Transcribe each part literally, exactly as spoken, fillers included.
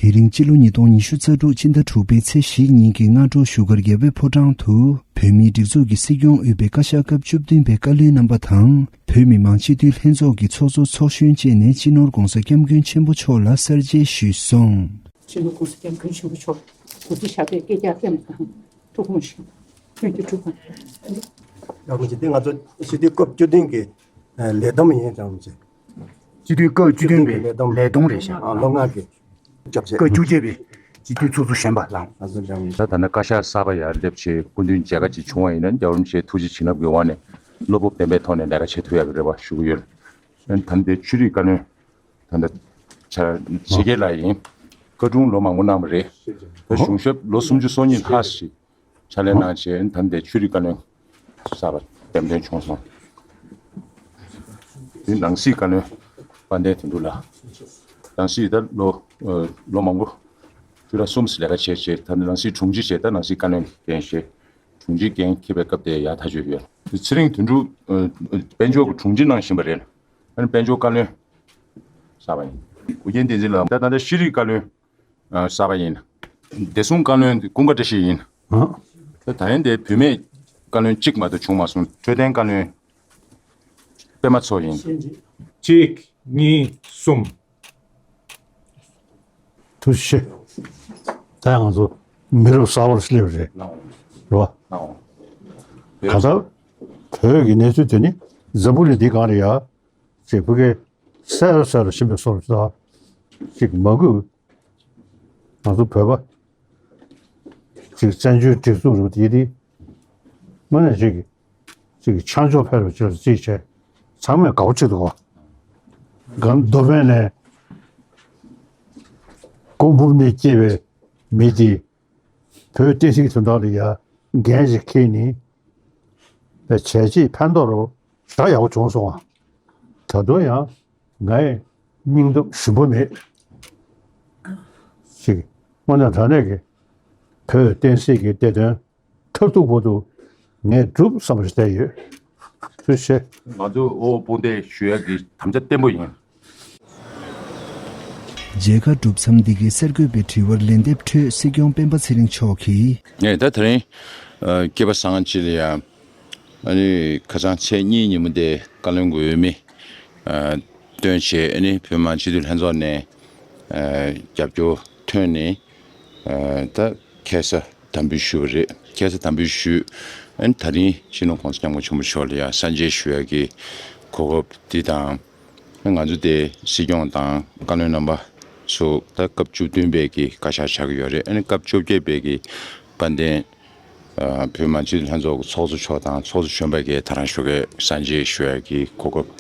དེ་རིང་སྤྱི་ལོ་ཉིས་སྟོང་ཉི་ཤུ་རྩ་དྲུག་ཕྱི་ཟླ་དྲུག་པའི་ཚེས་བཞི་ཉིན་གྱི་སྔ་དྲོ་བཞུགས་སྒར་རྒྱལ་བའི་ཕོ་བྲང་དུ་བོད་མིའི་སྒྲིག་འཛུགས་ཀྱི་སྲིད་སྐྱོང་དབུས་པའི་བཀའ་ཤག་སྐབས་བཅུ་བདུན་པའི་བཀའ་བློན་རྣམ་པ་དང་། བོད་མི་མང་སྤྱི་འཐུས་ལྷན་ཚོགས་ཀྱི་ཚོགས་གཙོ་ཚོགས་གཞོན་བཅས་ནས་སྤྱི་ནོར་༧གོང་ས་༧སྐྱབས་མགོན་ཆེན་པོ་མཆོག་ལ་གསར་མཇལ་ཞུས་སོང་། སྤྱི་ནོར་༧གོང་ས་༧སྐྱབས་མགོན་ཆེན་པོ་མཆོག་གུས་བརྩི་ཞབས་པད་བསྐྱེད་རྒྱ་བསྟེན་པ་དང་ཐུགས་དགོངས་བཞེས་ཐུགས་རྗེ་གྲུབ་པ། ཡག་པོ་བྱས་ཏེ་ང་ཚོ་སྤྱི་འཐུས་སྐབས་བཅུ་བདུན་གྱི་ལས་བསྡོམས་ཡིན་ཀྱང་མི་བྱེད། སྤྱི་འཐུས་སྐབས་བཅུ་བདུན་པའི་ལས་བསྡོམས་རེད་ཤག་ལོ་ལྔ་གི་སྐབས་བྱས། སྐབས་བཅུ་གཅིག་པའི་སྤྱི་འཐུས་ཚོགས་གཙོ་གཞོན་པ་ལགས། ད་ད་ལྟ་བཀའ་ཤག་གསར་པ་ཡར་སླེབས་བྱས་སྐུ་མདུན་མཇལ་ཁ་ཅིག་བྱུང་བ་ཡིན་ན་རྒྱལ་བ་རིན་པོ་ཆེའི་ཐུགས་རྗེ་བྱིན་རླབས་ཀྱི་དབང་ནས་བློ་སྤོབས་ལྡན་པའི་ཐོག་ནས་ལས་ཀ་བྱེད་ཐུབ་ཡག་གི་རེ་བ་ཞུ་གི་ཡོད། ད་ལྟའི་ཆོས་རིག་བཀའ་བློན་ད་ལྟ་ཆ་ཆེ་རྒྱལ་ལགས་ཡིན། བཀའ་དྲུང་ལོ་མང་པོ་གནང་བ་རེད། ད་གཞུང་ཞབས་ལོ་སུམ་ཅུ་སོ་གཉིས་ལྷག་ཞིག་ཕྱག་ལས་གནང་བྱས་ད་ལྟའི་ཆོས་རིག་བཀའ་བློན་གསར་པ་འདེམས་ཐོན་བྱུང་སོང་། དེ་ནང་སྲིད་བཀའ་བློན་དཔལ་ལྡན་དོན་གྲུབ་ལགས། ནང་སྲིད་ད་ལོ་ལོ་མང་པོ་ཆུ་ར་གསུམ་ལས་ཀ་བྱས་བྱས་ད་ནང་སྲིད་དྲུང་ཆེ་བྱས་ད་ནང་སྲིད་བཀའ་བློན་འགན་བཞེས། དྲུང་ཆེ་འགན་འཁྱེར་བའི་སྐབས་དེ་ཡར་ཐག་གཅོད་ཡོད། ཚེ་རིང་དོན་གྲུབ་དཔལ་འབྱོར་གྱི་དྲུང་ཆེ་གནང་བཞིན་པ་རེད། ཨ་ནི་དཔལ་འབྱོར་བཀའ་བློན་གསར་པ་ཡིན། ཨུ་རྒྱན་བསྟན་འཛིན་ལགས་ད་ད་ལྟ་ཤེས་རིག་བཀའ་བློན་གསར་པ་ཡིན། བདེ་སྲུང་བཀའ་བློན་ཀུན་དགའ་བཀྲ་ཤིས་ཡིན། ད་ད་ཡིན་དེ་བུད་མེད་བཀའ་བློན་གཅིག་མ་གཏོགས་བྱུང་མ་སོང་། འཕྲོད་བསྟེན་བཀའ་བློན་པད་མ་མཚོ་ཡིན། གཅིག་གཉིས་གསུམ། ཐུགས་རྗེ་ཆེ། ད་ང་ཚོ་མི་རབས་གསར་པར་སླེབས་རེད། རེད་བ། གང་ལྟར་བོད་ཀྱི་གནས་ཚུལ་དེ་ནི་འཛམ་བུ་གླིང་འདི་སྒང་ལ་ཡ་ཅིག་ཕ་གི་གསལ་རུ་གསལ་རུ་ཕྱིན་པའི་བཟོ་འདྲ་ཅིག་མ་དགོས། ང་ཚོ་བོད་པ་ཅིག་བཙན་བྱོལ་སྒྲིག་འཛུགས་རུ་དེ་དེ་དངོས་གནས་ཅིག་ཅིག་ཆང་འཇོག་ཕེབས་པའི་ཕྱིར་རྩིས་བྱས་ཚང་མས་དགའ་པོ་བྱེད་འདུག་ག་གང་མདོ་དཔོན་ནས་ཀོང་འབུམ་ནས་སྐྱེས་པའི་མི་དེ་བོད་བསྟན་སྲིད་དོན་དག་ལ་ཡ་འགན་ཞིག་འཁྱེར་ནས་བྱས་རྗེས་ཕན་ཐོགས་རུ་ཞག་ཡག་པོ་བྱུང་སོང་བ། ད་དུང་ཡང་ངའི་སྙིང་སྟོབས་ཞུམ་པ་མེད། ཅིག་དངོས་གནས་དྲང་གནས་ཀྱི་བོད་བསྟན་སྲིད་ཀྱི་བདེ་དོན་མཐར་ཐུག་བར་དུ་ངས་སྒྲུབ་བསམ་པ་ཞིག་བསྡད་ཡོད། ཐུགས་རྗེ་ཆེ། ང་ཚོ་དབུ་འོག་དཔུང་འདེགས་ཞུ་ཡག་གི་དམ་བཅའ་བརྟན་པོ་ཡིན། མཇལ་ཁ་གྲུབ་མཚམས་འདི་གའི་གསར་འགོད་པའི་དྲི་བར་ལན་འདེབས་ཁྲོད་སྲིད་སྐྱོང་སྤེན་པ་ཚེ་རིང་མཆོག་གིས། ངས་ད་དེ་རིང་སྐྱེས་པ་བཟང་སྤྱི་ལ་ཡང་ཨ་ནི་ཁ་སང་ཚེས་གཉིས་ཉིན་མོ་དེ་བཀའ་བློན་གྱི་འོས་མི་བཏོན་བྱས་ཨ་ནི་བོད་མི་མང་སྤྱི་འཐུས་ལྷན་ཚོགས་ནས་རྒྱབ་སྐྱོར་ཐོན་ནས། ད་ཁ་སང་དམ་འབུལ་ཞུས་པ་རེད། ཁ་སང་དམ་འབུལ་ཞུས། ཨ་ནི་ད་རིང་སྤྱི་ནོར་༧གོང་ས་༧སྐྱབས་མགོན་ཆེན་པོ་མཆོག་ལ་ཡང་གསར་མཇལ་ཞུ་ཡག་གི་གོ་སྐབས་འདི་དང་། ང་ཚོ་དེ་སྲིད་སྐྱོང་དང་བཀའ་བློན་རྣམ་པ་ཚོ་ད་སྐབས་བཅུ་བདུན་པའི་གི་བཀའ་ཤག་ཆགས་ཀྱི་ཡོད་རེད། ཨ་ནི་སྐབས་བཅོ་བརྒྱད་པའི་གི་དཔལ་ལྡན་བོད་མི་མང་སྤྱི་འཐུས་ལྷན་ཚོགས་ཀྱི་ཚོགས་གཙོ་མཆོག་དང་ཚོགས་གཙོ་གཞོན་པ་གིས་ད་རང་ཞོགས་ཀས་གསར་མཇལ་ཞུ་ཡག་གི་གོ་སྐབས་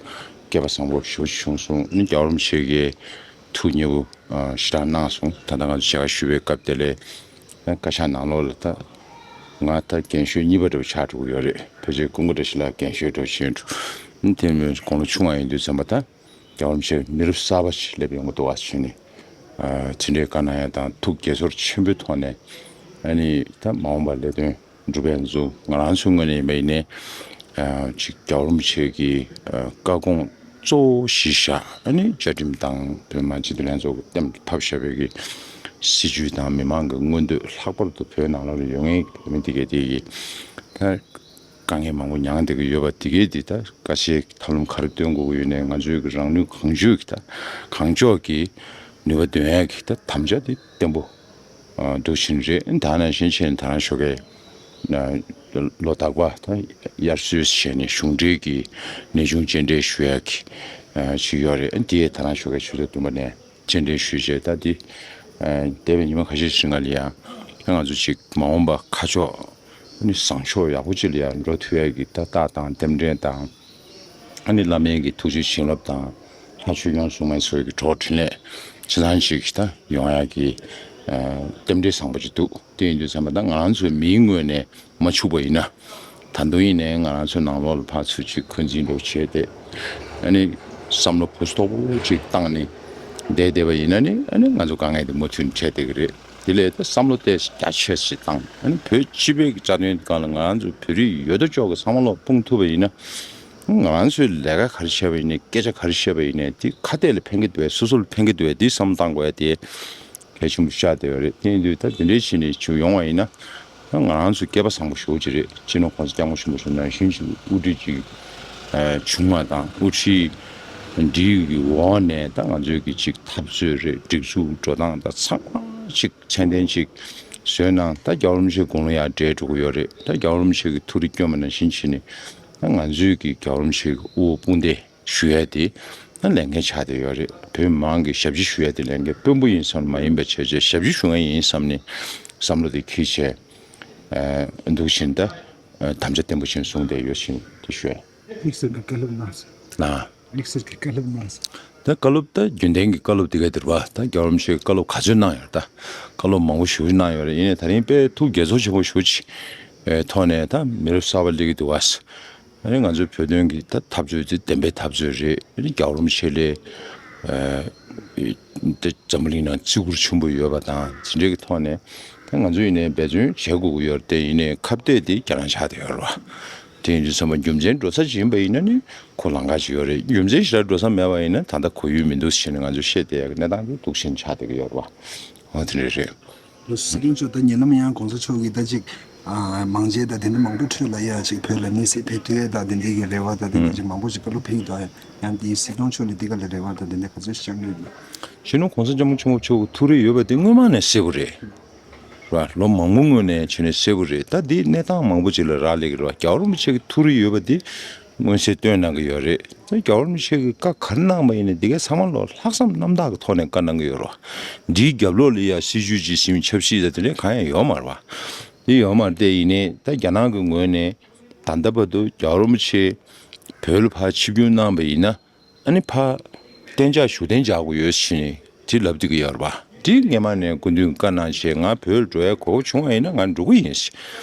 སྐལ་པ་བཟང་པོ་ཞེ་པོ་ཅིག་བྱུང་སོང་། ཨ་ནི་རྒྱལ་བ་རིན་པོ་ཆེ་གིས་ཐུགས་མཉེས་པོ་ཞེ་དྲག་གནང་སོང་། ད་ལྟ་ང་ཚོ་མཇལ་ཁ་ཞུ་བའི་སྐབས་དེ་ལས་བཀའ་ཤག་ནང་ལོགས་ལ་ད་ང་ད་རྒན་ཤོས་གཉིས་པ་འདྲ་བོ་ཆགས་འགྲོ་གི་ཡོད་རེད། ཕལ་ཆེར་ཀུན་དགའ་བཀྲ་ཤིས་ལགས་རྒན་ཤོས་འདྲ་བོ་ཆགས་འགྲོ། ཨ་ནི་དེ་མིན་དགུང་ལོ་ཆུང་བ་ཡིན་དུས་ཙམ་པ་ད། རྒྱལ་བ་རིན་པོ་ཆེ་མི་རབས་གསར་པ་ཞིག་སླེབས་ཡོང་གི་འདུག་བ་བྱས་ནས། ཨ་དེ་འདྲའི་བཀའ་གནང་ཡ་དང་ཐུགས་དགྱེས་ཚོར་ཆེན་པོའི་ཐོག་ནས་ཨ་ནི་ད་མ་འོངས་པ་ལས་དོན་སྒྲུབ་ཡ་ཚོ་ང་རང་ཚོའི་ངོས་ནས་ཡིན་པ་ཡིན་ནའི་ཨ་ཅིག་རྒྱལ་བ་རིན་པོ་ཆེ་གི་ཨ་བཀའ་དགོངས་གཙོ་བོ་གཞི་བཞག་ཨ་ནི་བཅའ་ཁྲིམས་དང་བོད་མི་མང་སྤྱི་འཐུས་ལྷན་ཚོགས་ཀྱིས་གཏན་ཕབ་བཞག་པའི་གི་སྲིད་ཇུས་དང་མི་མང་གི་མངོན་འདོད། ལྷག་པར་དུ་བོད་ནང་ལོགས་ལ་ཡོད་མཁན་གྱི་བོད་མི་དེ་གས་དེ་གི་ད། དཀའ་ངལ་མང་པོ་མྱངས་བསྡད་ཀྱི་ཡོད་པ་དེ་གས་དེ་ད་དཀའ་སྤྱད་ཀྱི་ཐབས་ལམ་ག་རེ་སྟོན་དགོས་ཀྱི་ཡོད་ནའི་ང་ཚོའི་གི་རང་ནུས་གང་ལྕོགས་ཀྱི་ད་གང་ལྕོགས་ཀྱི་ནུས་པ་འདོན་ཡག་གི་ད་དམ་བཅའ་དེ་བརྟན་པོ་འདུག་བཞིན་རེད། ད་ནང་བཞིན་བྱས་ནས་ད་རང་ཞོགས་ཀས་ལོ་དག་པ་ད་དབྱར་གསོལ་བྱས་ནས་གཞུང་འབྲེལ་གྱི་གནས་ཆུང་སྤྱན་འདྲེན་ཞུ་ཡག་གི་ཅིག་ཡོད་རེད། དེ་ད་རང་ཞོགས་ཀས་ཆུ་ཚོད་བདུན་པ་ནས། སྤྱན་འདྲེན་ཞུས་རྗེས་ད་འདི་འདས་པའི་ཉི་མ་ཁ་ཤས་ཤིག་སྔ་ལ་ཡང་ང་ཚོ་ཅིག་མ་འོངས་པ་ཁ་ཕྱོགས་ཨ་ནི་བཟང་ཕྱོགས་ཡག་པོ་ཅིག་ལ་ཡང་འགྲོ་ཐུབ་ཡག་གི་ད་རྟགས་དང་རྟེན་འབྲེལ་དང་ཨ་ནི་བླ་མའི་གི་ཐུགས་རྗེ་བྱིན་རླབས་དང་ལྷ་ཆོས་སྐྱོང་སྲུང་མ་ཚོའི་གི་གྲོགས་འཕྲིན་ལས་ཇི་ལྟར་ཅིག་ད་ཡོང་ཡག་གི་རྟེན་འབྲེལ་བཟང་པོ་ཅིག་འདུག་དེ་ཡིན་དུས་ཙམ་པ་ད་ང་རང་ཚོའི་མིའི་ངོས་ནས། མ་འཆུག་པ་ཡིན་ན། ད་དུང་ཡིན་ནའི་ང་རང་ཚོ་ནང་ལོགས་ལ་ཕར་ཚུར་ཅིག་འཁོན་འཛིན་འདྲ་བོ་བྱས་ཏེ། ཨ་ནི་བསམ་བློ་བུ་སྟོབས་པོ་ཅིག་བཏང་ནས་བསྡད་བསྡད་པ་ཡིན་ན་ནི་ཨ་ནི་ང་ཚོ་དཀའ་ངལ་དེ་མུ་མཐུད་འཕྲད་བསྡད་ཀྱི་རེད། དེ་ལས་ད་བསམ་བློ་དེ་རྒྱ་ཆེ་ཞིག་བཏང་ཨ་ནི་བོད་སྤྱི་པའི་གི་རྩ་དོན་སྒང་ལ་ང་རང་ཚོ་བོད་རིགས་ཡོད་དོ་ཅོག་གི་བསམ་བློ་སྤུངས་ཐུབ་པ་ཡིན་ན། ང་རང་ཚོས་ལས་ཀ་ག་རེ་བྱས་པ་ཡིན་ནའི་སྐད་ཆ་ག་རེ་བཤད་པ་ཡིན་ནའི་དེ་ཁ་གཏད་ལ་ཕན་གྱི་འདུག་བས་སོ་སོ་ལ་ཕན་གྱི་འདུག་བས་དེ་བསམ་བློ་བཏང་དགོས་ཡ་དེ། གལ་ཆེན་པོ་ཆགས་བསྡད་ཡོད་རེད། དེ་ཡིན་དུས་ད་དེ་འདྲའི་ཕྱིན་ནས་བྱུང་ཡོང་བ་ཡིན་ན། ད་ང་རང་ཚོ་སྐལ་པ་བཟང་པོ་ཞེ་པོ་ཅིག་རེད། སྤྱི་ནོར་༸གོང་ས་༸སྐྱབས་མགོན་ཆེན་པོ་མཆོག་ནང་བཞིན་ཅིག་དབུ་ཁྲིད་ཅིག་ཨ་བྱུང་བ་དང་། དབུ་ཁྲིད་འདིའི་འོག་ནས་ད་ང་ཚོའི་གི་ཅིག་འཐབ་རྩོད་རེད། སྒྲིག་འཛུགས་འགྲོ་སྟངས་ད་ཚང་མ་ཅིག་ཚད་ལྡན་ཅིག་བཟོས་གནང་། ད་རྒྱལ་བ་རིན་པོ་ཆེ་དགུང་ལོ་ཡར་བགྲེས་འགྲོ་གི་ཡོད་རེད། ད་རྒྱལ་བ་རིན་པོ་ཆེ་གི་ཐུགས་རེ་སྐྱོན་པ་ནང་བཞིན་བྱས་ནས། ད་ང་ཚོའི་གི་རྒྱལ་བ་རིན་པོ་ཆེ་གི་དབུ་བ་དཔུང་སྡེ་ཞུ་ཡ་དེ་ད་ལས་འགན་ཆགས་བསྡད་ཡོད་རེད། བོད་མི་མང་གི་ཞབས་ཕྱི་ཞུ་ཡ་དེ་ལས་འགན་དཔོན་པོ་ཡིན་བསམ་མ་ཡིན་པ་བྱས་བྱས་ཞབས་ཕྱི་ཞུ་མཁན་ཡིན་བསམ་ནས་བསམ་བློ་དེ་འཁྱེར་བྱས་ཨ་འདུག་བཞིན་ད་ཨ་དམ་བཅའ་བརྟན་པོ་བཞིན་བཟུང་བསྡད་ཡོད་བཞིན་དེ་ཞུ་ཡ། དམིགས་བསལ་གྱི་བཀའ་སློབ་གནང་སོང་། ལགས། དམིགས་བསལ་གྱི་བཀའ་སློབ་གནང་སོང་། ད་བཀའ་སློབ་ད་རྒྱུན་ལྡན་གྱི་བཀའ་སློབ་དེ་ག་དེ་རེད་པ། ད་རྒྱལ་བ་རིན་པོ་ཆེས་བཀའ་སློབ་ག་ཚོད་གནང་ཡོད་རེད། ད་བཀའ་སློབ་མང་པོ་ཞེ་པོ་གནང་ཡོད་རེད། ཡིན་ནའི་ད་རིང་དཔེ་ཐུགས་དགྱེས་ཚོར་ཆེན་པོ་ཞེ་པོ་ཅིག་ཨེ་ཐོག་ནས་ད་མི་རབས་གསར་པ་སླེབས་ཀྱི་འདུག་བ། ཨ་ནི་ང་ཚོའི་བོད་དོན་གྱི་ད་འཐབ་རྩོད་དེ་བདེན་པའི་འཐབ་རྩོད་རེད། ཨ་ནི་རྒྱལ་བ་རིན་པོ་ཆེ་ལས་ཨེ་དེ་འཛམ་བུ་གླིང་ནང་བརྩི་བཀུར་ཆེན་པོ་ཡོད་པ་དང་། དེ་འདྲའི་གི་ཐོག་ནས་ད་ང་ཚོ་ཡིན་ནའི་འབད་བརྩོན་བྱེད་དགོས་ཀྱི་ཡོད་རེད། དེ་ཡིན་ནའི་ཁ་གཏད་དེ་རྒྱ་ནག་ཆགས་བསྡད་ཡོད་རེད་པ། དེ་ཡིན་དུས་ཙམ་པ་རྒྱུ་མཚན་འགྲོ་ས་ཅིག་ཡིན་པ་ཡིན་ན་ནི་ཁོ་ལམ་ཁ་ཅིག་ཡོད་རེད། རྒྱུ་མཚན་ཞེ་དྲག་འགྲོ་ས་མེད་པ་ཡིན་ན་ད་ལྟ་གོ་ཡུལ་མི་འདུག་ཟེར་ནས་ང་ཚོས་བཤད་བསྡད་ཡག་གི་གནས་སྟངས་དེ་འདུག་བཞིན་ཆགས་བསྡད་ཀྱི་ཡོད་རེད་པ། འོ་དེ་འདྲ་རེད། ལགས་སོ། སྲིད་སྐྱོང་མཆོག་ད་ཉེ་ལམ་ཡང་གོང་ས་མཆོག་གིས་ད་ཅིག་ཨ་མང་ཆེ་ད་དེ་འདྲ་མང་པོ་ཁྲོད་ལ་ཡ་ཅིག་བོད་ལ་དམིགས་བསལ་ཕེབས་ཐུབ་ཡས་ད་དེ་འདྲའི་གི་རེ་བ་ད་དེ་འདྲ་ཅིག་མང་པོ་ཞིག་བཀའ་སློབ་ཕེབས་ཀྱི་འདུག་ཡང་དེའི་སྲིད་སྐྱོང་མཆོག་ལ་དེ་ག་ལ་རེ་བ་ད་དེ་འདྲ་ག་ཚོད་ཞིག་བཅངས་ཀྱི་ཡོད། སྤྱི་ནོར་༸གོང་ས་༸སྐྱབས་མགོན་ཆེན་པོ་མཆོག་གི་ཐུགས་རེ་ཡོད་པ་དེ་སྔོན་མ་ནས་གསལ་པོ་རེད། ར། ལོ་མང་པོ་སྔོན་ནས་བྱས་ནས་གསལ་པོ་རེད། ད་འདི་གནས་སྟངས་མང་པོ་ཅིག་ལ་རག་ལས་ཀྱི་རེད་པ། རྒྱལ་བ་རིན་པོ་ཆེ་གི་ཐུགས་རེ་ཡོད་པ་འདི་མངོན་གསལ་སྟོན་གནང་གི་ཡོད་རེད། ད་རྒྱལ་བ་རིན་པོ་ཆེ་གིས་བཀའ་ག་རེ་གནང་པ་ཡིན་ནའི་འདི་གའི་ཚང་མ་ལོ་ལྷག་བསམ་རྣམ་དག་གི་ཐོག་ནས་བཀའ་གནང་གི་ཡོད་རེད་པ། འདིའི་རྒྱབ་ལོགས་ལ་ཡ་སྲིད་ཇུས་ཅིག་ཟིན་ཆབ་སྲིད་ད་དེ་འདྲ་གང་ཡང་ཡོད་མ་རེད་པ། འདི་ཡོད་མ་རེད། དེ་ཡིན་ནའི་ད་རྒྱ་ནག་གི་ངོས་ནས་ད་ལྟ་བར་དུ་རྒྱལ་བ་རིན་པོ་ཆེ་བོད་ལ་ཕར་ཆིབས་བསྒྱུར་གནང་པ་ཡིན་ན། ཨ་ནི་ཕར་གཏན་འཇགས་བཞུགས་གདན་འཇགས་དགོས་ཡོད་ཟེར་ནས་དེ་ལབ་བསྡད་ཀྱི་ཡོད་རེད་པ། དེ་སྔས་མ་ནས་སྐུ་མདུན་བཀའ་གནང་བྱས། ང་བོད་ལ་འགྲོ་ཡའི་གོ་སྐབས་བྱུང་བ་ཡིན་ན་ང་འགྲོ་གི་ཡིན་ཟེར།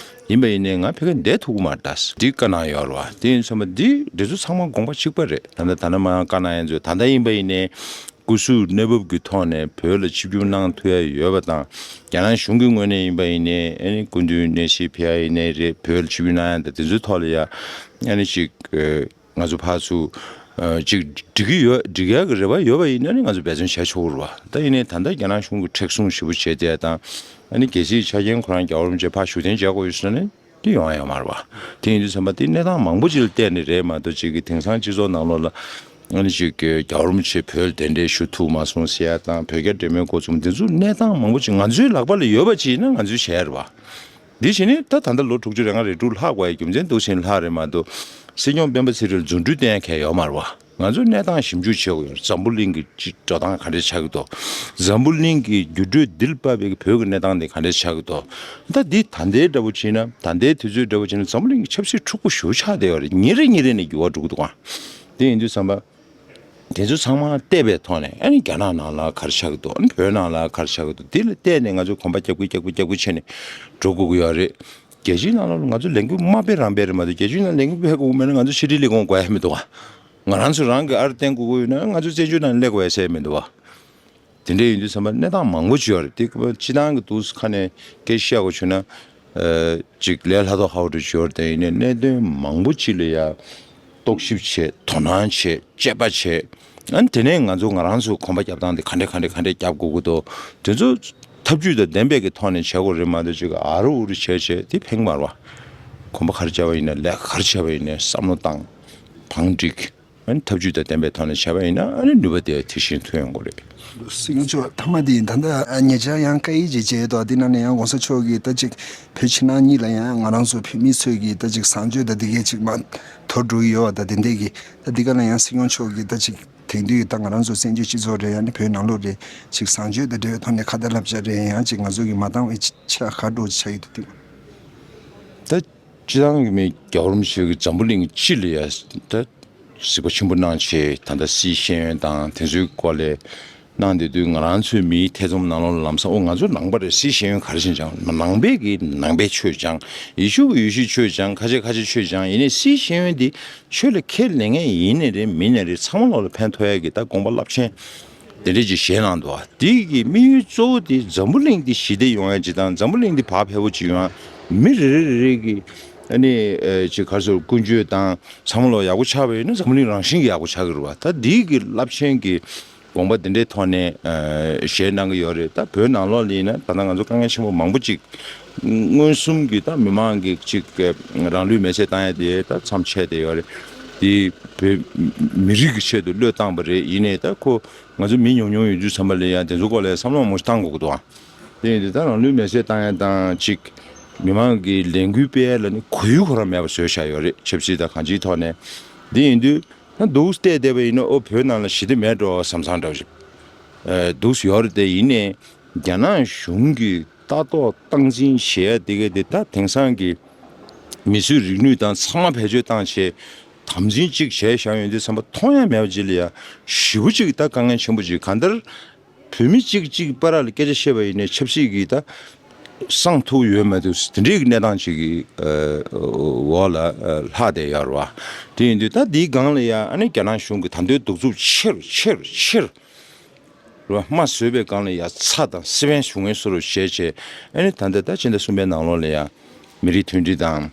ཡིན་པ་ཡིན་ནའི་ང་ཕ་གིར་བསྡད་ཐུབ་ཀྱི་མ་རེད་ད་ཟེར་དེ་བཀའ་གནང་ཡོད་རེད་པ། དེ་ཡིན་ཙང་མ་འདི་འདི་ཚོ་ཚང་མ་དགོངས་པ་གཅིག་པ་རེད། ད་ལྟ་ད་ནང་མ་བཀའ་གནང་ཡ་ཚོས་ད་ལྟ་ཡིན་པ་ཡིན་ནའི་སྐུ་གཟུགས་གནས་བབ་ཀྱི་ཐོག་ནས་བོད་ལ་ཆིབས་བསྒྱུར་གནང་ཐུབ་ཡ་ཡོད་པ་དང་། རྒྱ་ནག་གཞུང་གི་ངོས་ནས་ཡིན་པ་ཡིན་ནའི་ཨ་ནི་སྐུ་མདུན་གནས་གཟིགས་ཕེབས་ཡ་ཡིན་ནའི་རེད། བོད་ལ་ཆིབས་བསྒྱུར་གནང་ཡ་དང་དེ་ཚོའི་ཐོག་ལ་ཡ་ཨ་ནི་ཅིག་ཨ། ང་ཚོ་ཕར་ཚུར་ཨ་ཅིག་འགྲིག་གི་ཡོད། འགྲིག་ཡག་གི་རེ་བ་ཡོད་པ་ཡིན་ན་ནི་ང་ཚོ་འབད་བརྩོན་བྱས་ཆོག་གི་རེད་པ། ད་ཡིན་ནའི་ད་ལྟ་རྒྱ་ནག་གཞུང་གིས་མཁྲེགས་བཟུང་ཞེ་པོ་བྱས་བསྡད་ཡ་དང་། ཨ་ནི་གལ་སྲིད་ཆ་རྐྱེན་ཁོ་རང་རྒྱལ་བ་རིན་པོ་ཆེ་ཕར་བཞུགས་གདན་འཇགས་དགོས་ཡོད་ཟེར་ན་ནི་དེ་ཡོང་ཡ་ཡོད་མ་རེད་པ། དེ་ཡིན་དུས་ཙམ་པ་དེ་གནས་སྟངས་མང་པོ་ཅིག་ལ་བལྟས་ནས་རེད་མ་གཏོགས། ཅིག་གི་དེང་སང་སྤྱི་ཚོགས་ནང་ལོགས་ལ་ཨ་ནི་ཅིག་གི་རྒྱལ་བ་རིན་པོ་ཆེ་བོད་ལ་གདན་འདྲེན་ཞུ་ཐུབ་མ་སོང་ཟེར་ཡ་དང་། བོད་རྒྱ་འབྲེལ་མོལ་འགོ་བཙུགས། འདི་ཚོ་གནས་སྟངས་མང་པོ་ཅིག་ང་ཚོའི་ལག་པ་ལ་ཡོད་པ་ཅིག་ཡིན་ན་ང་ཚོས་བྱས་རེད་པ། འདི་བྱས་ནས་ད་ད་ལྟ་ལོ་དྲུག་ཅུ་རེ་ལྔ་རེ་དྲུག་ལྷག་དགོས་ཡ་རྒྱུ་མཚན་འདུག་ཟེར་ནས་ལྷག་རེད་མ་གཏོགས། སྲིད་སྐྱོང་སྤེན་པ་ཚེ་རིང་ལ་རྫུ་འཕྲུལ་བསྟན་ཡ་གང་ཡང་ཡོད་མ་རེད་པ། ང་ཚོས་གནས་སྟངས་ཞིབ་འཇུག་བྱེད་དགོས་ཡོད་རེད། འཛམ་བུ་གླིང་གི་སྤྱི་འགྲོ་སྟངས་ག་འདྲས་ཆགས་ཀྱི་འདུག་འཛམ་བུ་གླིང་གི་འགྱུར་འགྲོས་འདི་ལ་དཔག་པའི་བོད་ཀྱི་གནས་སྟངས་དེ་ག་འདྲས་ཆགས་ཀྱི་འདུག་ད་འདི་ད་ལྟའི་འདྲ་པོ་བྱས་ན། ད་ལྟའི་དུས་ཚོད་འདྲ་པོ་བྱས་ན་འཛམ་བུ་གླིང་གི་ཆབ་སྲིད་འཁྲུག་པོ་ཞེ་པོ་ཆགས་བསྡད་ཡོད་རེད། ཉིན་རེ་ཉིན་རེ་ནས་འགྱུར་བ་འགྲོ་གི་འདུག་ག་དེ་ཡིན་དུས་ཙམ་པ། དེ་ཚོ་ཚང་མ་བལྟས་པའི་ཐོག་ནས། ཨ་ནི་རྒྱ་ནག་ནང་ལ་ག་རེ་ཆགས་ཀྱི་འདུག་ཨ་ནི་བོད་ནང་ལ་ག་རེ་ཆགས་ཀྱི་འདུག་འདི་ལ་བལྟས་ནས་ང་ཚོ་གོམ་པ་རྒྱག་གི་རྒྱག་གི་རྒྱག་གི་བྱས་ནས་འགྲོ་དགོས་ཀྱི་ཡོད་རེད། རྒྱལ་སྤྱིའི་ནང་ལོགས་ལ་ང་ཚོ་ལས་འགུལ་མ་སྤེལ་རང་སྤེལ་རེད་མ་གཏོགས། རྒྱལ་སྤྱིའི་ནང་ལས་འགུལ་སྤེལ་དགོས་མེད་ན་ང་ཚོ་ཕྱི་དྲིལ་ལས་ཁུངས་དགོས་ཡ་མི་འདུག་ག་ང་རང་ཚོ་རང་གི་ཨར་བསྟན་དགོས་ཀྱི་ཡོད་ན་ང་ཚོ་བཙན་བྱོལ་ནང་སླེབས་དགོས་ཡ་ཟེར་ཡ་མི་འདུག་ག་དེ་འདྲ་ཡིན་དུས་ཙམ་པ་གནས་སྟངས་མང་པོ་ཅིག་ཡོད་རེད། དེ་སྤྱིར་བཏང་གི་འདུག་ཁ་ནས་སྐད་ཆ་བཤད་དགོས་བྱུང་ན། ཨ་ཅིག་ལས་སླ་དོག་ཧ་གོ་འདྲ་ཅིག་ཡོད་རེད། དེ་ཡིན་ནའི་གནད་དོན་མང་པོ་ཅིག་ལ་ཡ་རྟོག་ཞིབ་བྱས། དོ་སྣང་བྱས། དཔྱད་པ་བྱས། ཨ་ནི་དེ་ནས་ང་ཚོ་ང་རང་ཚོ་གོམ་པ་རྒྱབ་སྟངས་དེ་ག་འདྲས་ག་འདྲས་ག་འདྲས་རྒྱབ་དགོས་ཀྱི་འདུག་དེ་ཚོ་ཐབས་ཇུས་དང་ལྡན་པའི་གི་ཐོག་ནས་བྱེད་དགོས་རེད་མ་གཏོགས། ཅིག་ཨ་རུ་ཨུ་རུ་བྱས་བྱས་དེ་ཕན་གྱི་མ་རེད་པ། གོམ་པ་ག་རེ་རྒྱབ་པ་ཡིན་ན། ལས་ཀ་ག་རེ་བྱས་པ་ཡིན་ན་བསམ་བློ་བཏང་། བང་བསྒྲིགས། ཨ་ནི་ཐབས་ཇུས་དང་ལྡན་པའི་ཐོག་ནས་བྱས་པ་ཡིན་ན་ཨ་ནི་ནུས་པ་དེ་དེ་བཞིན་ཐོན་ཡོང་གི་རེད། སྲིད་སྐྱོང་མཆོག་མཐའ་མ་དེ་ཡིན། ད་ལྟ་ཉེ་ཆར་ཡང་བཀའ་ཡིག་ཅིག་བརྒྱབ་འདུག་དེ་ནང་ནས་ཡང་གོང་ས་མཆོག་གིས་ད་ཅིག་བོད་ཕྱི་ནང་གཉིས་ལ་ཡང་ང་རང་ཚོ་བོད་མི་ཚོས་ཀྱིས་ད་ཅིག་བཟང་སྤྱོད་དང་དེ་གས་ཅིག་མར་དོར་འགྲོ་གི་ཡོད་པ་དང་། དེ་འདྲས་ཀྱི་ད་འདི་ག་ལ་ཡང་སྲིད་སྐྱོང་མཆོག་གིས་ད་ཅིག་དེང་དུས་ད་ང་རང་ཚོ་བཙན་བྱོལ་སྤྱི་ཚོགས་རེད། ཡང་ན་བོད་ནང་ལོགས་རེད། ཅིག་བཟང་སྤྱོད་དང་འབྲེལ་བའི་ཐོག་ནས་ཁ་ཏ་བསླབ་བྱ་རེད། ཡང་ཅིག་ང་ཚོ་གིས་མ་བཏང་བའི་ཆ་ག་འགྲོ་ཆ་ཡོད་དུ་འདུག་ད་སྤྱི་བཏང་གི་མི་རྒྱལ་བ་རིན་པོ་ཆེ་གི་འཛམ་བུ་གླིང་སྤྱི་ལ་ཡ་ད་གཟིགས་པ་ཆེན་པོ་གནང་བྱས། ད་ལྟ་སིའི་ཤེས་ཡོན་དང་དེ་ཚོའི་སྐོར་ལ་གནང་བསྡད་དུས། ང་རང་ཚོའི་མིའི་ཐེ་ཚོམ་ནང་ལོགས་ལ་ལམ་སང་། ཨོ་ང་ཚོ་ནང་པ་རེད། སིའི་ཤེས་ཡོན་ག་རེ་བྱས་ཀྱང་། ནང་པའི་གི་ནང་པའི་ཆོས་སྦྱང་། ཡེ་ཤུ་གི་ཡེ་ཤུའི་ཆོས་སྦྱང་། ཁ་ཆེ་ཁ་ཆེ་ཆོས་སྦྱང་། ཡིན་ནའི་སིའི་ཤེས་ཡོན་འདི་ཆོས་ལ་ཁས་ལེན་མཁན་ཡིན་ནའི་རེད། མིན་ནའི་རེད། ཚང་མ་ལོག་ལ་ཕན་ཐོགས་ཡ་གི་ད་དགོངས་པ་རླབས་ཆེན་དེ་འདྲས་ཅིག་བཞེས་གནང་འདུག་པ། དེ་གི་དམིགས་ཡུལ་གཙོ་བོ་དེ་འཛམ་བུ་གླིང་འདི་ཞི་བདེ་ཡོང་ཡ་ཅིག་དང་། འཛམ་བུ་གླིང་འདི་བག་ཕེབས་པོ་ཅིག་ཡོང་ཡ། མི་རེ་རེ་རེ་རེ་གི་ཨ་ནི་ཨ་ཅིག་ག་རེ་ཟེར། ཀུན་སྤྱོད་དང་ཚང་མ་ལོག་ཡག་པོ་ཆགས་པ་ཡིན་ན་འཛམ་བུ་གླིང་རང་བཞིན་གྱིས་ཡག་པོ་ཆགས་ཀྱི་རེད་པ། ད་འདི་གི་རླབས་ཆེན་གྱི་ དགོངས་པ་འདི་འདྲའི་ཐོག་ནས་ཨ་བཞེས་གནང་གི་ཡོད་རེད། ད་བོད་ནང་ལོགས་ལ་ཡིན་ན་ད་ལྟ་ང་ཚོ་དཀའ་ངལ་ཆེན་པོ་མང་པོ་ཅིག་མངོན་སུམ་གྱི་ད་མི་མང་གི་ཅིག་རང་ལུས་མེར་སྲེག་བཏང་ཡ་དེ་ད་མཚམས་ཆད་བསྡད་ཡོད་རེད། དེ་བོད་མི་རིགས་ཀྱི་ཆེད་དུ་བློས་བཏང་པ་རེད། ཡིན་ནའི་ད་ཁོ་ང་ཚོ་མི་ཉུང་ཉུང་ཡོད་དུས་ཙམ་པ་ལ་ཡང་དེ་ཚོ་སྐོར་ལ་བསམ་བློ་མང་པོ་ཞིག་བཏང་དགོས་ཀྱི་འདུག་ཨ། དེ་ཡིན་དུས་ད་རང་ལུས་མེར་སྲེག་བཏང་ཡ་དང་ཅིག་མི་མང་གི་ལས་འགུལ་སྤེལ་ཡ་ལ་ནི་གོ་ཡུལ་ཁོ་རང་མེད་པ་བཟོས་བཞག་ཡོད་རེད། ཆབ་སྲིད་དང་གང་ཅིའི་ཐོག་ནས། དེ་ཡིན་དུས་ད་འདུག་བལྟས་བསྡད་པ་ཡིན་ན་ཨོ་བོད་ནང་ལ་ཞི་བདེ་མེད་འགྲོ་བསམ་བསམ་འདྲ་བོ་ཞིག་འདུག་ཡོད་རེད། དེ་ཡིན་ནའི་རྒྱ་ནག་གཞུང་གི་ལྟ་རྟོག་སྟངས་འཛིན་བྱེད་ཡ་དེ་ག་དེ་ད་དེང་སང་གི་མི་གསོད་རིག་ནུས་དང་ཚང་མ་བེད་སྤྱོད་བཏང་བྱས་དམ་འཛིན་གཅིག་བྱས་བཞག་ཡོང་དུས་ཙམ་པ་མཐོང་ཡ་མེད་པ་ཅིག་ལ་ཡ་ཞེ་པོ་ཅིག་ད་དཀའ་ངལ་ཆེན་པོ་ཅིག་གང་ལྟར། བོད་མི་གཅིག་གཅིག་བར་ལ་སྐད་ཆ་བཤད་པ་ཡིན་ནའི་ཆབ་སྲིད་ཀྱི་ད་གསང་ཐུབ་ཡོད་མ་ཐུབ་དེ་འདྲའི་གི་གནས་སྟངས་ཅིག་གི་འོག་ལ་ལྷག་བསྡད་ཡོད་རེད་བ། དེ་ཡིན་དུས་ད་འདིའི་སྒང་ལ་ཡང་ཨ་ནི་རྒྱ་ནག་གཞུང་གི་ད་འདོད་གདུག་རྩུབ་ཆེ་རུ་ཆེ་རུ་ཆེ་རུ་རེད་བ། དམའ་བཟོས་པའི་སྒང་ལ་ཡང་ཚ་དང་སེ་བན་བྱུང་ངེས་བཟོ་འདྲ་བྱས་བྱས་ཨ་ནི་ད་ལྟ་ད་ཕྱི་ཟླ་གསུམ་པའི་ནང་ལོགས་ལ་ཡང་མི་རིགས་མཐུན་སྒྲིལ་དང་།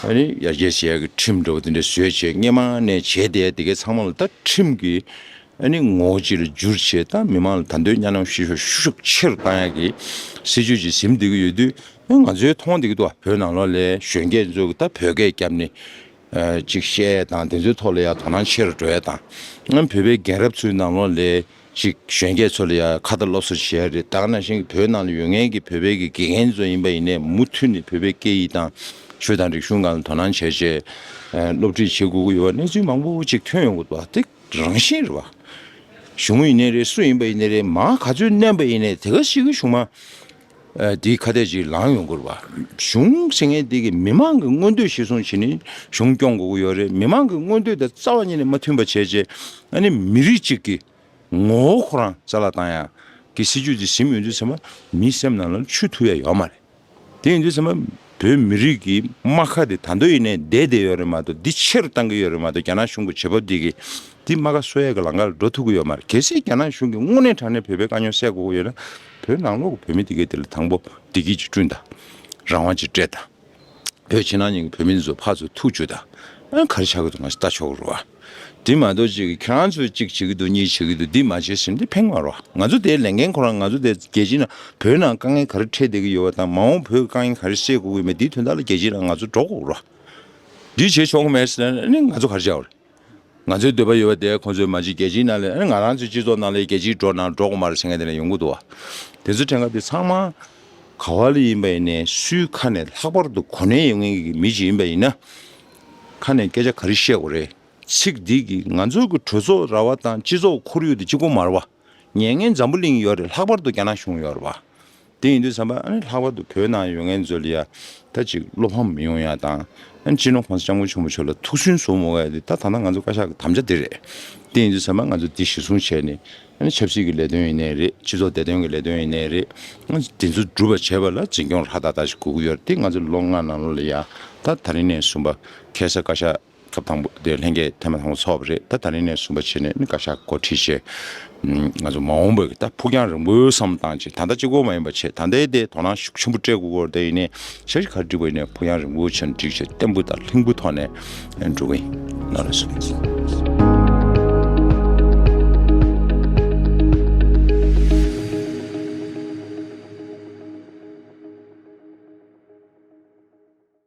ཨ་ནི་ཡར་རྒྱས་བྱེད་ཡག་གི་ཁྲིམས་འདྲ་བོ་དེ་འདྲ་བཟོས་བྱས་སྔས་མ་ནས་བྱས་བསྡད་དེ་གའི་ཚང་མ་ལ་ད་ཁྲིམས་ཀྱི་ཨ་ནི་ངོ་བོ་ཅིག་ལ་བསྒྱུར་བྱས་ད་མི་མང་ལ་ད་འདོད་གཉའ་གནོན་བཤད་ཤུགས་ཤུགས་ཆེ་རུ་བཏང་ཡག་གི་སྲིད་ཇུས་ཅིག་ཟིན་བསྡད་ཀྱི་ཡོད་དུས་ཨ་ང་ཚོའི་མཐོང་བསྡད་ཀྱི་འདུག་བོད་ནང་ལོགས་ལ་གཞོན་སྐྱེས་ཚོ་གི་ད་བོད་སྐད་བརྒྱབ་ནས་ཨ་ཅིག་བཤད་ཡག་དང་དེ་ཚོའི་ཐོག་ལ་ཡང་དོ་སྣང་ཆེ་རུ་འགྲོ་ཡག་དང་ཨ་བོད་པའི་རྒན་རབས་ཚོའི་ནང་ལོགས་ལ། ཅིག་གཞོན་སྐྱེས་ཚོ་ལ་ཡང་ཁ་ཏ་སློབ་གསོ་བྱེད་ཡ་རེད། ད་ག་ནང་བཞིན་གྱི་བོད་ནང་ལ་ཡོད་མཁན་གྱི་བོད་པའི་གི་དགེ་རྒན་ཚོ་ཡིན་པ་ཡིན་ནའི་མུ་མཐུད་ནས་བོད་པའི་སྐད་ཡིག་དང་ཆོས་དང་རིག་གཞུང་སྒང་ལ་དོ་སྣང་བྱས་བྱས་སློབ་ཁྲིད་བྱེད་དགོས་ཀྱི་ཡོད་པ་གནས་ཚུལ་མང་པོ་ཅིག་ཐོན་ཡོང་གི་འདུག་བ། དེ་རང་བཞིན་རེད་བ། གཞུང་ཡིན་ནའི་རེད། སུ་ཡིན་པ་ཡིན་ནའི་རེད། མར་ག་ཚོད་མནན་པ་ཡིན་ནའི་དེ་ག་ཞིག་གི་གཞུང་མ་འདིའི་ཁ་གཏད་ཅིག་ལངས་ཡོང་གི་རེད་བ། གཞུང་ཟེར་མཁན་འདི་གི་མི་མང་གི་མངོན་འདོད་གཞིར་བཟུང་བྱས་ནས་གཞུང་སྐྱོང་དགོས་ཀྱི་ཡོད་རེད། མི་མང་གི་མངོན་འདོད་དང་རྩ་བ་ཉིད་ནས་མ་མཐུན་པ་བྱས་བྱས་ཨ་ནི་མི་རིགས་གཅིག་གི་ངོ་བོ་ཁོ་རང་རྩ་བརླག་བཏང་ཡག་གི་སྲིད་ཇུས་དེ་ཟིན་ཡོང་དུས་ཙམ་པ་མིའི་སེམས་ནང་ལ་ཆུད་ཐུབ་ཡག་ཡོད་མ་རེད། དེ་ཡིན་དུས་ཙམ་པ་བོད་མི་རིགས་ཀྱི་རྨ་ཁ་དེ་ད་དུང་ཡིན་ནའི་བསྡད་བསྡད་ཡོད་རེད་མ་གཏོགས། འདི་ཆེ་རུ་བཏང་གི་ཡོད་རེད་མ་གཏོགས། རྒྱ་ནག་གཞུང་གི་བྱེད་བབ་འདི་གིས་འདི་རྨ་ཁ་གསོ་ཡག་གི་ལམ་ཁ་ལ་འགྲོ་ཐུབ་ཀྱི་ཡོད་མ་རེད། གལ་སྲིད་རྒྱ་ནག་གཞུང་གིས་དངོས་གནས་དྲང་གནས་བོད་པའི་དཀའ་རྙོག་སེལ་དགོས་ཀྱི་ཡོད་ན་བོད་ནང་ལོགས་ཀྱི་བོད་མི་དེ་གས་དེ་ལ་དང་པོ་བདེ་སྐྱིད་ཅིག་བསྐྲུན་དང་། རང་དབང་ཅིག་སྤྲད་དང་། བོད་ཕྱི་ནང་གཉིས་ཀྱི་བོད་མི་ཚོ་ཕར་ཚུར་ཐུག་བཅུག་དང་། ཨ་ག་རེ་ཆགས་ཀྱི་འདུག་ང་ལྟ་ཆོག་གི་རེད་བ། དེ་མ་གཏོགས་ཅིག་ཁྱེད་རང་ཚོས་གཅིག་བྱེད་ཀྱི་འདུག་གཉིས་བྱེད་ཀྱི་འདུག་འདི་མ་བྱེད་ཟེར་ན་འདི་ཕན་མ་རེད་བ། ང་ཚོ་དེའི་ལས་འགན་ཁོ་རང་ང་ཚོ་དེ་རྒྱལ་སྤྱིའི་ནང་བོད་ནང་དཀའ་ངལ་ག་རེ་འཕྲད་བསྡད་ཀྱི་ཡོད་པ་དང་མ་འོངས་བོད་དཀའ་ངལ་ག་རེ་སེལ་དགོས་ཀྱི་མེད་འདིའི་དོན་དག་ལ་རྒྱལ་སྤྱིའི་ནང་ང་ཚོ་འགྲོ་དགོས་རེད་བ། འདི་བྱེད་ཆོག་གི་མེད་ཟེར་ན་ནི་ང་ཚོ་ག་རེ་བྱ་བ་རེད། ང་ཚོའི་འདོད་པ་ཡོད་པ་དེ་ཁོང་ཚོས་མ་བྱེད། རྒྱལ་སྤྱིའི་ནང་ལ་ཨ་ནི་ང་རང་ཚོའི་སྤྱི་ཚོགས་ནང་ལ་རྒྱལ་སྤྱིའི་འགྲོ་ན་འགྲོ་དགོས་མ་རེད་ཟེར་མཁན་དེ་འདྲ་ཡོང་གི་འདུག་བ། དེ་ཚོ་དྲན་ག་དེ་ཚང་མ་ག་བ་ལ་ཡིན་པ་ཡིན་ནའི་སུའི་ཁ་ནས་ལྷག་པར་དུ་གོ་གནས་ཡོད་མཁན་གྱི་མི་ཞིག་ཡིན་པ་ཡིན་ན། ཁ་ནས་སྐད་ཆ་ག་རེ་བཤད་དགོས་རེད། ཚིག་འདི་གིས་ང་ཚོ་གི་གྲོས་ཚོགས་ར་བ་དང་སྤྱི་ཚོགས་ཁོར་ཡུག་དེ་གཅིག་པོ་མ་རེད་བ། ཉན་མཁན་འཛམ་བུ་གླིང་ཡོད་རེད། ལྷག་པར་དུ་རྒྱ་ནག་གཞུང་ཡོད་རེད་བ། དེ་ཡིན་དུས་ཙམ་པ་ཨ་ནི་ལྷག་པར་དུ་བོད་ནང་ཡོད་མཁན་ཚོ་ལ་ཡ་ད་ཅིག་བློ་ཕམ་མི་ཡོང་ཡ་དང་། ཨ་ནི་སྤྱི་ནོར་༸གོང་ས་༸སྐྱབས་མགོན་ཆེན་པོ་མཆོག་ལ་ཐུགས་སུན་གསོ་མ་དགོས་ཡ་དེ་ད་ད་ལྟ་ང་ཚོ་བཀའ་ཤག་གི་དམ་བཅའ་དེ་རེད། དེ་ཡིན་དུས་ཙམ་པ་ང་ཚོ་འདི་གཞིར་བཟུང་བྱས་ནས་ཨ་ནི་ཆབ་སྲིད་ཀྱི་ལས་དོན་ཡིན་ནའི་རེད། སྤྱི་ཚོགས་བདེ་དོན་གྱི་ལས་དོན་ཡིན་ནའི་རེད། ཨ་ནི་དེ་ཚོ་སྒྲུབ་པ་བྱེད་པ་ལ་འཛིན་སྐྱོང་ཧྲག་ཏག་ཏག་ཞིག་དགོས་ཀྱི་ཡོད་རེད། དེ་ང་ཚོ་ལོ་ལྔ་ནང་ལོགས་ལ་ཡ་ད་ད་རིང་ནས་བཟུང་པ་ཁ་སང་བཀའ་ཤག་སྐབས་དང་པོ་དེ་ལྷན་རྒྱས་ཐེངས་མ་དང་པོ་ཚོགས་པ་རེད། ད་ད་རིང་ནས་བཟུང་པ་བྱས་ནས་ནི་བཀའ་ཤག་འགོ་ཁྲིད་བྱས། ང་ཚོ་མ་འོངས་པའི་ད་ཕུགས་རྒྱང་རིང་པོའི་བསམ་བློ་བཏང་བྱས། ད་ལྟ་གཅིག་པོ་མ་ཡིན་པ་བྱས། ད་ལྟའི་དེ་དོ་སྣང་ཤུགས་ཆེན་པོ་སྤྲད་དགོས་སྐོར་དེ་ཡིན་ནའི་ཤ་ཤི་ག་རེ་འགྲིག་པ་ཡིན་ནའི་ཕུགས་རྒྱང་རིང་པོ་བྱས་ནས་འགྲིག་བྱས་བརྟན་པོ་དང་ལྷིང་པོ་ཐོག་ནས་འགྲོ་གི་ཡིན། ནོར་ལ་སོགས།